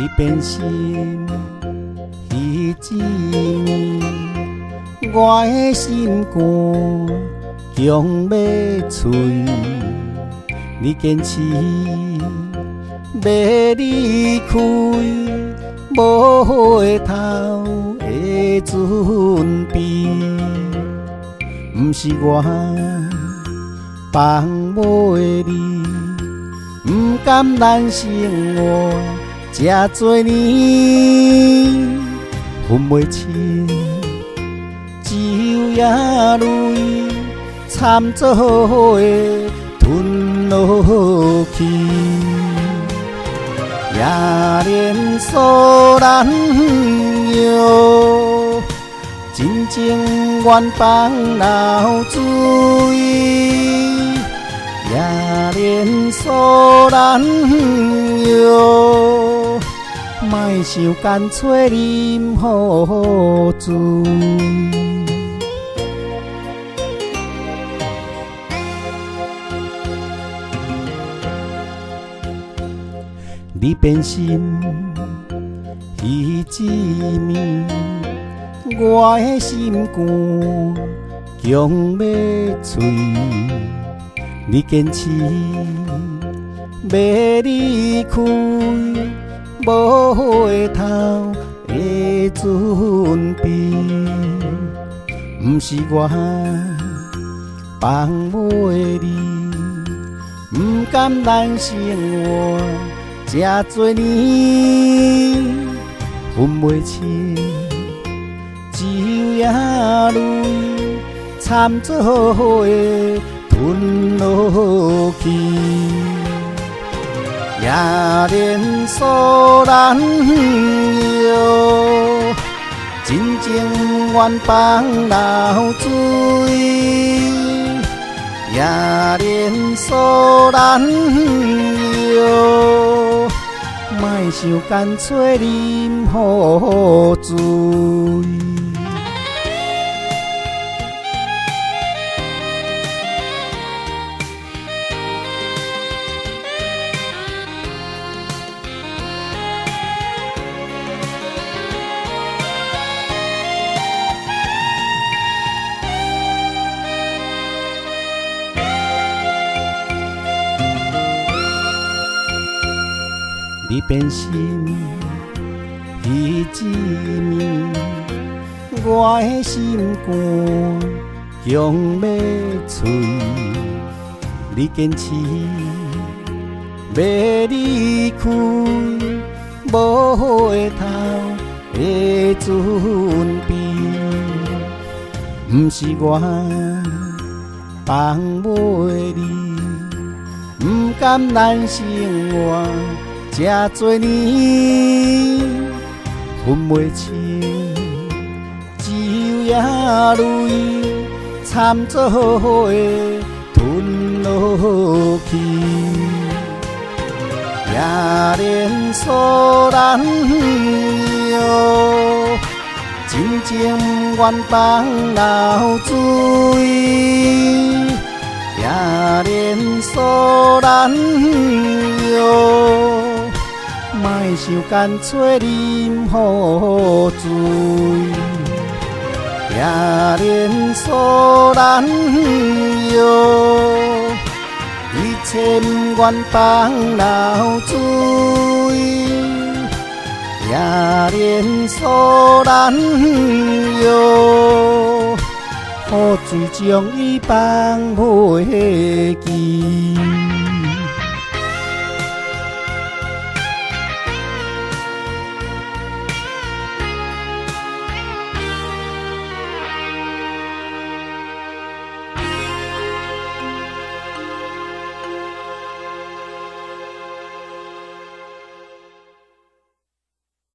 你變心彼一暝，我的心肝強欲碎。你堅持欲離開，無回頭的準備，毋是我放袂你，毋甘咱生活這濟年，分袂清酒也淚，參做伙吞落去，夜連鎖難搖，真情願放流水。夜連鎖難搖，莫想乾脆啉雨水。你變心彼一暝，我的心肝強欲碎。你堅持欲離開，無回頭的準備，毋是我放袂你，毋甘咱生活這濟年，分袂清酒也淚，參做伙吞落去，夜連鎖難搖，真情願放流水。夜連鎖難搖，莫想乾脆啉雨水。你變心彼一暝，我的心肝強欲碎。你堅持欲離開，無回頭的準備，毋是我放袂你，毋甘咱生活這濟年，分袂清酒也淚，參做伙吞落去。夜連鎖難搖，真情願放流水。夜連鎖難搖，莫想乾脆啉雨水。夜連鎖難搖，一切毋願放流水。夜連鎖難搖，雨水將伊放袂記。